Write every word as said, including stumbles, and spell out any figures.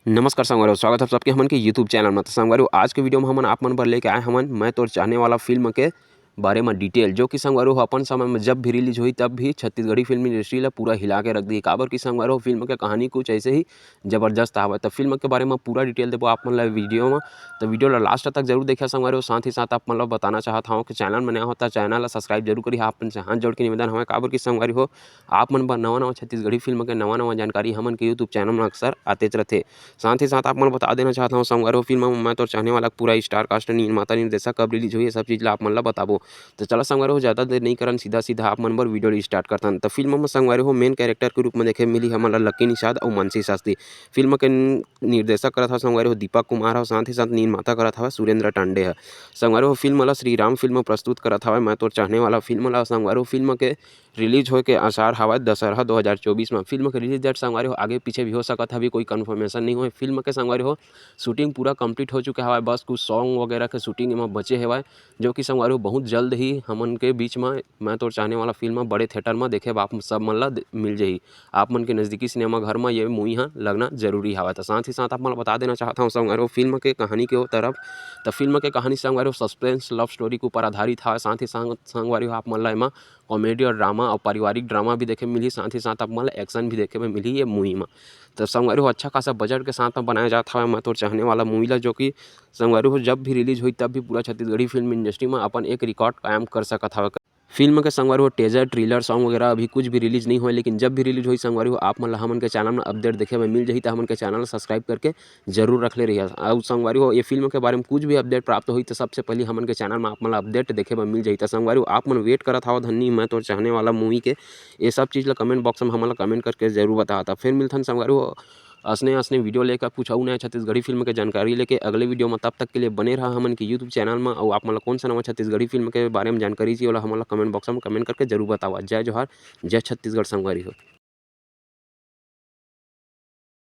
नमस्कार संगवारी हो, स्वागत है सबके हमन के YouTube चैनल में। तो संगवारी हो, आज के वीडियो में हमन आप मन बर लेके आए हमन मैं तोर चाहने वाला फिल्म के बारे में डिटेल, जो कि संगवारी हो अपन समय में जब भी रिलीज हुई तब भी छत्तीसगढ़ी फिल्म इंडस्ट्री ला पूरा हिला के रख दी। काबर कि संगवारी हो फिल्म के कहानी कुछ ऐसे ही जबरदस्त हवय। तो फिल्म के बारे में पूरा डिटेल देबो आप मन ला वीडियो में, तो वीडियो ला लास्ट तक जरूर देखिए संगवारी हो। साथ ही साथ आप मन ला बताना चाहत हूँ कि चैनल में नया होता चैनल ला सब्सक्राइब जरूर करिए। आप मन से हाथ जोड़ के निवेदन हवय, काबर कि संगवारी हो आप मन बर नवा नवा छत्तीसगढ़ी फिल्म के नवा नवा जानकारी हमन के YouTube चैनल में अक्सर आतेच रथे। साथ ही साथ आप मन बता देना चाहत हूँ संगवारी हो फिल्म में मैं तोर चाहने वाला पूरा स्टार कास्ट, निर्माता, निर्देशक, कब रिलीज हुई, ये सब चीज़ ला आप मन ला बताबो। तो चला संगवारी हो ज़्यादा देर नहीं करन, सीधा सीधा आप मन बर वीडियो स्टार्ट करथन। तो फिल्म में संगवारी हो मेन कैरेक्टर के रूप में देखे मिली हमन ला लक्की निषाद अउ मानसी शास्त्री। फिल्म के निर्देशक करत हवय संगवारी हो दीपक कुमार ह, साथ ही साथ निर्माता करत हवय सुरेंद्र टांडे ह। संगवारी हो फिल्म ला श्री राम फिल्म प्रस्तुत करत हवय मैं तोर चाहने वाला फिल्म ला। संगवारी हो फिल्म के रिलीज होए के आसार हवय दशहरा दो हज़ार चौबीस में। फिल्म के रिलीज डेट संगवारी हो आगे पीछे भी हो सकत हवे, कोई कन्फर्मेशन नहीं होए। फिल्म के संगवारी हो शूटिंग पूरा कंप्लीट हो चुके हवय, बस कुछ सॉन्ग वगैरह के शूटिंग एमा बचे हवय, जो कि संगवारी हो बहुत जल्द ही हमन के बीच में मैं तोर चाहने वाला फिल्म बड़े थिएटर में देखे बर आप सब मन ला दे- मिल जाही। आप मन के नज़दीकी सिनेमा घर में ये मूवी ह लगना जरूरी हवय। तो साथ ही साथ आप मन ला बता देना चाहत हूँ संगवारी हो फिल्म के कहानी के ओ तरफ, तो फिल्म के कहानी संगवारी हो सस्पेंस लव स्टोरी के ऊपर आधारित हवय। साथ ही साथ संगवारी हो आप मन ला एमा कॉमेडी और ड्रामा और पारिवारिक ड्रामा भी देखे मिलही, साथ ही साथ आप मन ला एक्शन भी देखे में मिलही ये मूवी में। तो संगवारी हो अच्छा खासा बजट के साथ में बनाया जात हवय मैं तोर चाहने वाला मूवी ला, जो कि संगवारी हो जब भी रिलीज होई तब भी पूरा छत्तीसगढ़ी फिल्म इंडस्ट्री में अपन एक रिकॉर्ड कायम कर सकत हवय। फिल्म के संगवारी हो टीजर, ट्रेलर, सॉन्ग वगैरह अभी कुछ भी रिलीज नहीं होए, लेकिन जब भी रिलीज होई संगवारी हो आप मन ला हमन के चैनल में अपडेट देखे में मिल जाही। तो हमन के चैनल ला सब्सक्राइब करके जरूर रख ले रहिए। और संगवारी हो ये फिल्म के बारे में कुछ भी अपडेट प्राप्त होई तो सबसे पहले हमन के चैनल में आप मन ला अपडेट देखे में मिल जाही। तो संगवारी हो आप मन वेट करत हव धन्नी मैं तोर चाहने वाला मूवी के, ये सब चीज़ ला कमेंट बॉक्स में हमन ला कमेंट करके जरूर बतावत। फिर मिलथन संगवारी हो असने असने वीडियो लेकर कुछ अउ नया छत्तीसगढ़ी फिल्म के जानकारी लेके अगले वीडियो में। तब तक के लिए बने रहा हमन के YouTube चैनल में। और आप मन ला कौन सा नवा छत्तीसगढ़ी फिल्म के बारे में जानकारी चाहिए, ओला हमन ला कमेंट बॉक्स में कमेंट करके जरूर बतावा। जय जोहार, जय छत्तीसगढ़ संगवारी हो।